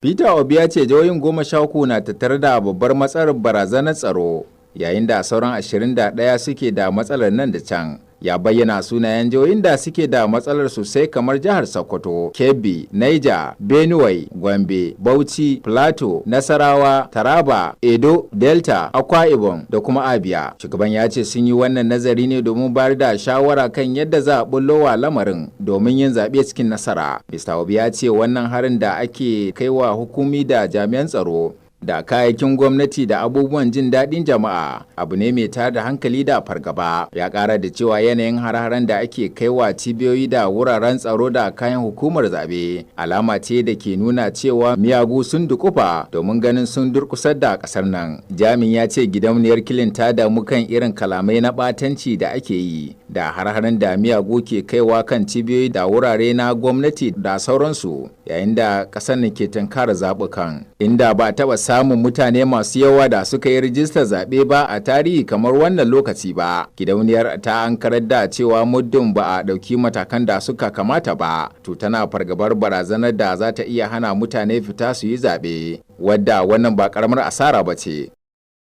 Peter Obi ya ce jihohin 13 na tattare da babbar matsalar barazanar tsaro, yayin da sauran 21 suke da matsalar nan da can. Ya bayyana sunayen jihohin da suke da matsalar sosai kamar jihar Sokoto, Kebbi, Niger, Benue, Gombe, Bauchi, Plateau, Nasarawa, Taraba, Edo, Delta, Akwa Ibom da kuma Abia. Shugaban ya ce sun yi wannan nazari ne domin bayar da shawara kan yadda za a bullowa lamarin domin yin zaɓe cikin nasara. Mr. Obi ya ce wannan harin da ake kaiwa hukumi da jami'an tsaro da kayayyakin gwamnati da abubuwan jin daɗin jama'a abu ne mai tada hankali da fargaba. Ya ƙara da cewa yanayin har-haren da ake kaiwa cibiyoyi da wuraren tsaro da kayan hukumar zaɓe alama ce da ke nuna cewa miyagu sun dukufa domin ganin sun durkusar da ƙasar nan. Jami'in ya ce gidauniyar Kilin ta damu kan irin kalamai na ɓatanci da ake yi da har-haren da miyagu ke kaiwa kan cibiyoyi da wurare na gwamnati da sauransu, yayin da ƙasar nan ke tunkara zaɓukan inda ba taɓa samun mutane masu yawa da suka yi rijistar zaɓe ba a tarihi kamar wannan lokaci ba. Gidauniyar ta ankarar da cewa muddin ba a ɗauki matakan da suka kamata ba, to tana fargabar barazanar da za ta iya hana mutane fita su yi zaɓe, wadda wannan ba ƙaramar asara ba ce.